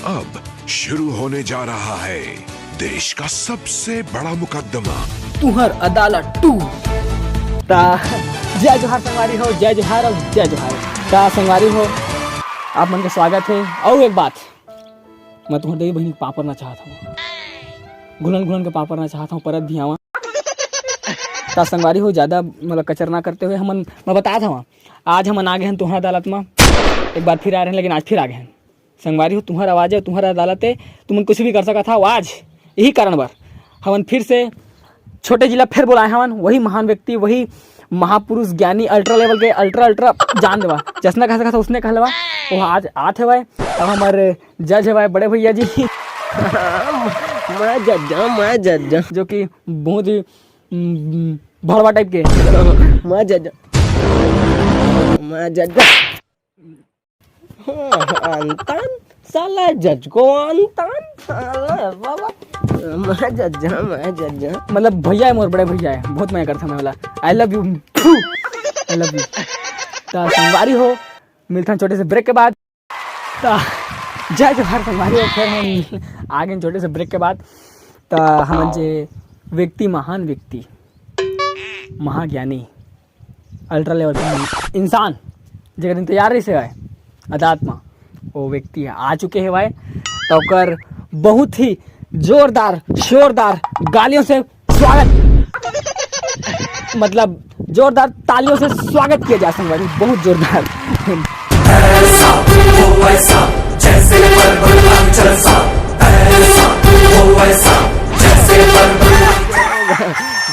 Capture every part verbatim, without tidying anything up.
अब शुरू होने जा रहा है देश का सबसे बड़ा मुकदमा। तुंहर अदालत टू। ता जय जोहार संगवारी हो, जय जोहार अउ जय जोहार। ता संगवारी हो, आप मन के स्वागत हे। अउ एक बात, मैं तुंहर देवी बहिनी के पाँव परना चाहत हूँ, घुलन घुलन के पाँव परना चाहत हूँ, परत भी आवा। ता संगवारी हो, ज्यादा मतलब कचर ना करते हुए हमन, मैं बतात हवं, आज हमन आ गे हन तुंहर अदालत म। एक बार फिर आ रहे हैं, लेकिन आज फिर आ गे हन। संगवारी हो, तुंहर आवाज हे, तुंहर अदालत हे, तुमन कुछ भी कर सकत हव। आज यही कारण बर हमन फिर से छोटे जी ला फिर बुलाए हवन, वही महान व्यक्ति, वही महापुरुष, ज्ञानी, अल्ट्रा लेवल के अल्ट्रा अल्ट्रा जान देवा, जसना कह सकत हव उसने कह लेवा। वो आज आत हवय, अब हमर जज हवय बड़े भैया जी। मैं जज हंव, मैं जज हंव। जो कि बहुत ही, हम्म, भड़वा टाइप के। मैं जज हंव, मैं जज हंव। हाँ, अंतन, साला जज को अंतन, साला बाबा, मैं जज हंव, मैं जज हंव। मतलब भैया हे मोर, बड़े भैया हे, बहुत मया करथन मोला। I love you, I love you। त संगवारी हो, मिलथन छोटे से ब्रेक के बाद। त जय जोहार संगवारी हो, फिर हम आ गे छोटे से ब्रेक के बाद। त हमन जे व्यक्ति, महान व्यक्ति, महाज्ञानी, अल्ट्रा लेवल इंसान, जेकर इंतजार रहिस हवय अदालत म, वो व्यक्ति ह आ चुके हवय। त ओकर बहुत ही जोरदार, शोरदार गालियों से स्वागत, मतलब जोरदार तालियों से स्वागत किया जाए संगवारी, बहुत जोरदार। ऐसा हो वैसा, जैसे परबल अंचल सा। ऐसा हो वैसा, जैसे परबल।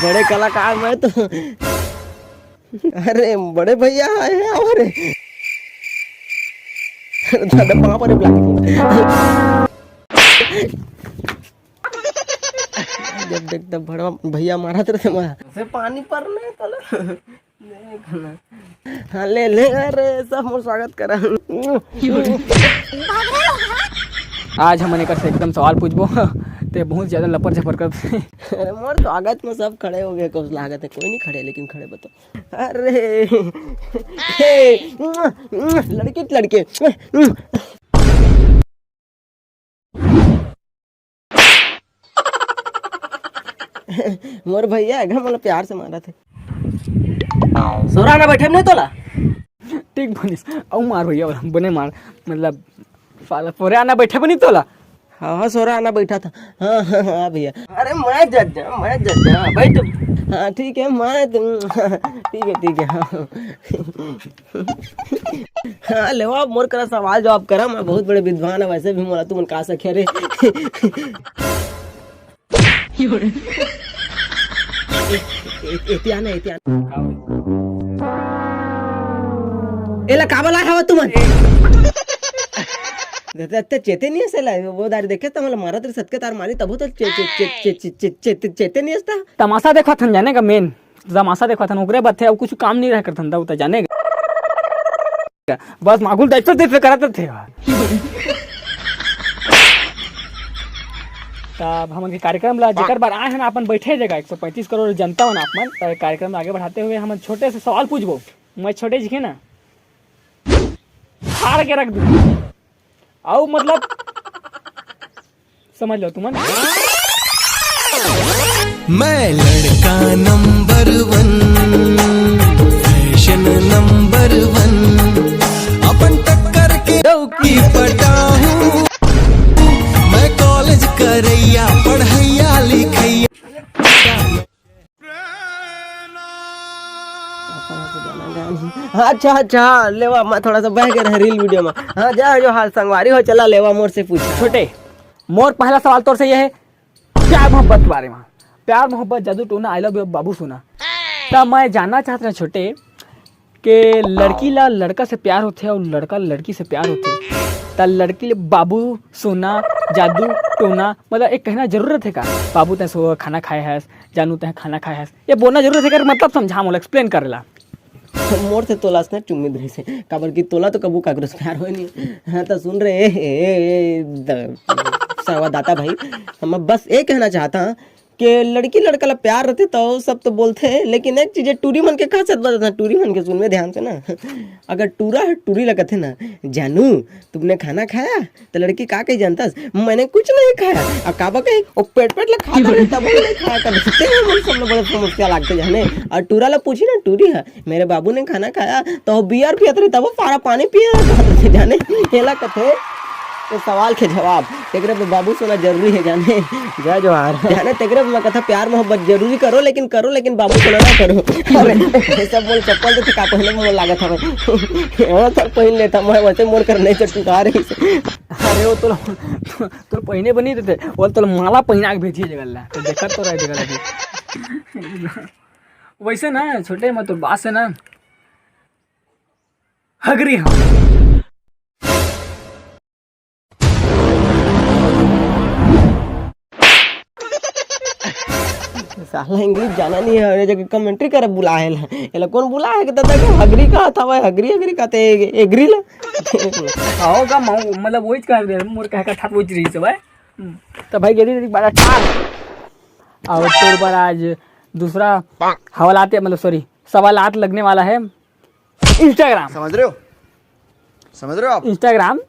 बड़े कलाकार मैं तो। अरे बड़े भैया आए हैं, अरे। अरे दादा, पाँव परे बुला के। जब देख तब भड़वा भैया मारत रहिथे, मैं से पानी परना हे तोला। देख ना। हाँ, ले, ले, अरे, सब मोर स्वागत करा। आज हमन एकर से एकदम सवाल पूछबो। ते बहुत ज्यादा लपर झपर करत हे। अरे, मोर स्वागत में सब खड़े हो गए, कुछ लागत है, कोई नहीं खड़े, लेकिन खड़े बताओ। अरे, हे, लड़की, लड़के। मोर भैया हे गा, मोला प्यार से मारत हे। सोरा ना बैठे नहीं तोला। ठीक बनिस, अउ मार भैया, बने मार, मतलब, साला सोरा ना बैठे बनी तोला। हाँ, हाँ, सोरा ना बैठा था। हाँ, हाँ, हाँ, भैया। अरे, मैं जज हंव, मैं जज हंव, बैठ। हाँ, ठीक है, मैं, ठीक है, ठीक है, हाँ। हाँ, लेवा, मोर करा सवाल जवाब करा, मैं बहुत बड़े विद्वान हंव, वैसे भी मोला तुमन का सके रे। ए-, ए-, एती आना, एती आना। एला काबर लाय हवा तुमन? ते, ते, ते चेते नहीं है सेला, वो दारी देखे त मोला मारत रहे सतके तार मारी, तभो तो चे-, चे-, चेते नहीं है ता। तमाशा देखत हन जाने का मेन। तमाशा देखत हन, ओकरे बर थे, अउ कुछ काम नहीं रह करथन, त जाने। बस मागुल देखते देखते करत थे। त अब हमन के कार्यक्रम ला जेकर बर आए हन, अपन बैठे जगह एक सौ पैंतीस करोड़ जनता मन, आप मन, त कार्यक्रम ला आगे बढ़ाते हुए हमन छोटे से सवाल पूछबो। मैं छोटे जी के ना फाड़ के रख दूं। अउ मतलब समझ लो तुमन। मैं लड़का नंबर वन, फैशन नंबर वन, अपन टक्कर के डौकी पटाहूं। मैं कॉलेज करैया, पढ़ैया लिखैया। अच्छा, अच्छा, लेवा, मैं थोड़ा सा बह गए रहे रील वीडियो में। हाँ, जय जोहार संगवारी हो, चला लेवा मोर से पूछ। छोटे, मोर पहला सवाल तोर से ये है, प्यार मोहब्बत के बारे में, प्यार मोहब्बत, जादू टोना, I love you बाबू सोना। त मैं जानना चाहत रहे छोटे, के लड़की ला लड़का से प्यार होथे अउ लड़का ला लड़की से प्यार होथे, त लड़की ले बाबू सोना, जादू टोना, मतलब एक कहना जरूरत है का? बाबू तैं सो खाना खाए हस, जानू तैं खाना खाए हस, ये बोलना जरूरत है का? मतलब समझा मोला, एक्सप्लेन कर ला। मोर से तोला असने चुम्मी धरिस हे, काबर कि तोला तो कबू काकरो से प्यार होय नहीं। हाँ, तो सुन रे, ए, ए, ए, द-, संवाददाता भाई, हम बस ये कहना चाहता हूँ के लड़की लड़का ला प्यार रथे त सब तो बोलथे, लेकिन एक चीज टूरी मन के खासियत बताथंव, टूरी मन के सुनबे ध्यान से ना। अगर टूरा ह टूरी ला कथे ना, "जानू, तुमने खाना खाया?" त लड़की का कही जानथस, "मैंने कुछ नहीं खाया।" अउ काबर कही, "ओ पेट पेट ला खा डारे, तब नहीं खाया कर।" ते मन सबले बड़े समस्या लागथे जाने। अउ टूरा ला पूछी ना टूरी ह, "मेरे बाबू ने खाना खाया?" त ओ बियर पियत रही, तब ओ सारा पानी पिए जाने। एला कथे ये सवाल के जवाब। तेकरे बर बाबू से होना जरूरी हे जाने। जय जोहार। जाने तेकरे बर मैं कथा प्यार मोहब्बत जरूरी करो, लेकिन करो, लेकिन बाबू से होना ना करो। अरे, ये सब मोर चप्पल देथे का पहने मोर लागत हवे। वो सब पहन लेता मैं, वैसे मोर कर नहीं तो टुटा रही से। अरे, वो तो, तो पहने बनी देथे, वो तो माला पहना के भेजिए जगह ला। तो देखत तो रहे जगह ला। वैसे ना, छोटे, मैं तो बात से ना हगरी हूँ। साला English जाना नहीं है, ये जगह commentary करे बुलाए ला। एला कौन बुलाए के दादा के हगरी कहा था भाई, हगरी, हगरी कहते ए-, एगरी ला। आओ का मऊ-, मतलब वही कह दे, मोर कहे का था वही रही से भाई। तो भाई गिरी बड़ा ठाक। और तोर पर आज दूसरा हवालात, मतलब sorry, सवालात लगने वाला है Instagram। समझ रहे हो? समझ रहे हो आप? Instagram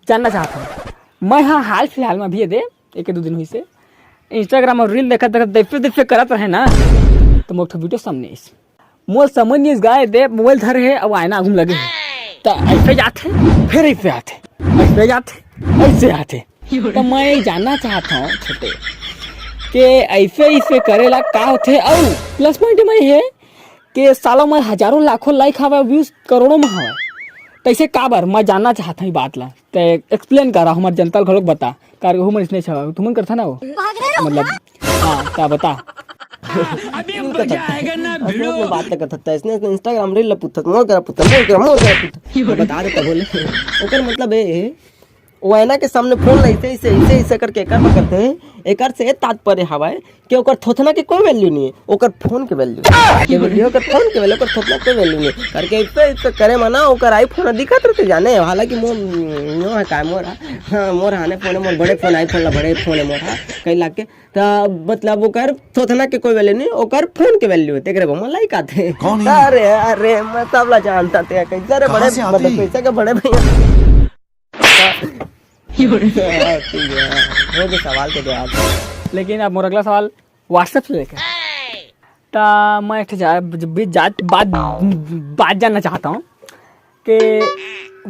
जानना चाहता हूँ मैं। हाँ, हाल फिलहाल में अभी ये दे, एक दो दिन हुई से Instagram और reel देखत देखत, देखते देखते करत रहे ना, तो मोर ठो video सामने आइस। मोर समझ नहीं गाय दे, mobile धरे है, अब आईना आगू में लगे है। तो ऐसे जाते, फिर ऐसे आते, ऐसे जाते, ऐसे आते। तो मैं जानना चाहता हूँ छोटे, के ऐसे ऐसे करेला का होथे? और plus point में ये है कि सालों में हजारों लाखों like हवे, views करोड़ों में हवे, तो ऐसे काबर? मैं जानना चाहता हूँ ये बात ला। ते explain करा, हमार जनता ल घलोक बता, कार हमन इसने छवा, तुमन करथा ना वो? भाग रहे हो? मतलब, हाँ, का बता? अभी मजा आएगा ना, भिड़ो। बात करता था, इसने, इसने Instagram reel ला पूछता, मोर करा पूछता, मोर करा, मोर करा पूछता। बता देता बोले। ओकर मतलब ए है, वो आईना के सामने phone ला ऐसे, ऐसे, ऐसे, ऐसे करके एकर बर करथे, एकर से तात्पर्य हवय कि ओकर थोथना के कोई value नहीं है, ओकर phone के value है। के value, ओकर phone के value, ओकर थोथना के कोई value नहीं है। करके ऐसे, ऐसे करे मना, ओकर iPhone दिखत रहिथे जाने, हालांकि मोर, मोर है काय मोर, हाँ, मोर हाने phone है, मोर बड़े phone iPhone ला बड़े phone है मोर, हाँ, कई लाख के। त मतलब ओकर थोथना के कोई value नहीं, ओकर phone के value है, तेकरे बर मोर like आथे। कौन है? अरे, अरे, मैं सब ला जानता थे, कैसे रे कहाँ बड़े, से आते मतलब हैं? कैसे के बड़े भैया। हो गया सवाल के जवाब। लेकिन अब मोर अगला सवाल WhatsApp से लेके। त मैं एक ठो जा-, ब-, ब-, जात-, बात, बात जानना चाहता हूँ कि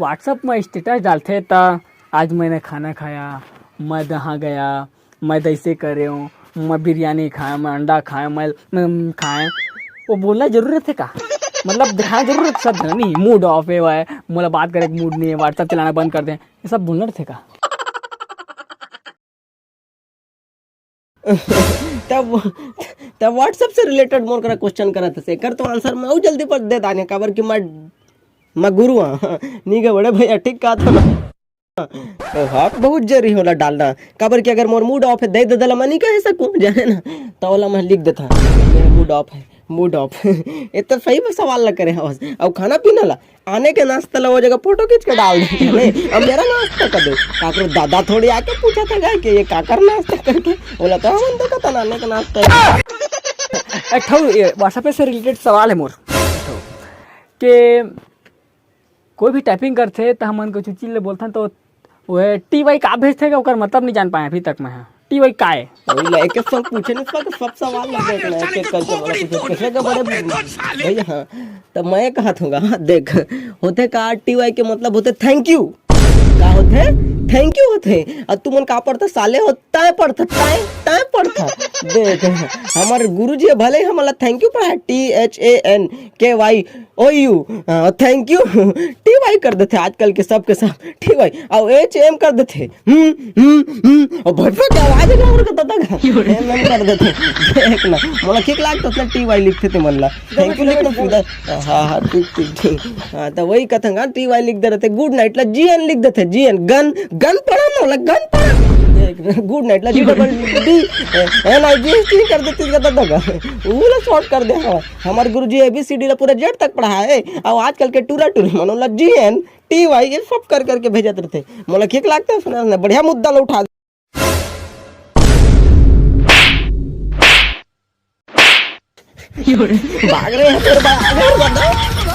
WhatsApp में status डालथे त आज मैंने खाना खाया, मैं यहाँ गया, मैं ऐसे करे हूँ, मैं बिरयानी खाया, मैं अंडा खाया, मैं, मैं खाया। वो बोलना जरूरी थे का? मतलब दिखाना जरूरी थे सब, नहीं, mood off है, वो है, मोला बात करे के mood नहीं है, WhatsApp चलाना बंद कर दे, ये सब बोलना थे का? तब, तब WhatsApp से related मोर करा question करत हस, एकर तो answer मैं अउ जल्दी पर दे दाने, काबर कि मैं, मैं गुरु हाँ। नी गे बड़े भैया, ठीक कहा था ना। तो हाँ, बहुत जरूरी होला डालना, काबर कि अगर मोर mood off है, दे दे दला, मैं नहीं कह सकूँ, जाने ना, तो ओला मैं लिख देता, मेरा mood off है, mood off। ये तो सही में सवाल ला करे हवस। अब खाना पीना ला, आने के नाश्ता ला वो जगह photo खींच के डाल देते हैं, अब मेरा नाश्ता कर दो। काकर दादा थोड़ी आके पूछा था जाए कि ये काकर नाश्ता करके, बोला तो हम देखा था ना, आने का नाश्ता है। एक ठो ये WhatsApp से related सवाल है मोर, कि कोई भी typing करथे त हमन कुछ चीज ले बोलथन तो वो टी वाई का भेजथे, ओकर मतलब नहीं जान पाए अभी तक मैं। टी वाई का है? वही ला, एक एक सब पूछे ना, सब, सब सवाल लग गए ना, एक एक करके बोला, कुछ कैसे के बड़े भैया, हाँ। तो मैं कहत हूँ गा, देख, होथे का, टी वाई के मतलब होथे thank you। का होथे? Thank you होथे। अब तुमन का पढ़ता साले हो? ताय पढ़ता, ताय, ताय पढ़ता। देख, हमारे गुरुजी भले हमला thank you पढ़ा, T H A N K Y O U, thank you। T Y कर देथे आजकल के सब के सब, T Y। अउ H M कर देथे, हम्म, हम्म, हम्म। अउ भटफट के आवाज है, और कहता था, M M कर देथे। देख ना, मोला ठीक लागत ना, T Y लिखथे ते मन ला। Thank you लिखना सीधा। हाँ, हाँ, ठीक, ठीक, ठीक। हाँ, तो वही कथन का, T Y लिख दे रहिथे, good night ला G N लिख देथे, G N, gun, gun पढ़ा ना, ला gun पढ़ा। देख, good night ला G double D, N I G H T कर देथे, कहता था का? वो ला short कर दे, हाँ। हमारे गुरुजी A B C D ला पूरा Z तक पढ़ा है, और आजकल के टूरा टूरी मनो ला G N, T Y, ये सब कर करके भेजत रहिथे। मोला ठीक लागथे सुना ना, बढ़िया मुद्दा ला उठा। भाग रहे हैं तेरे, भाग रहे हैं।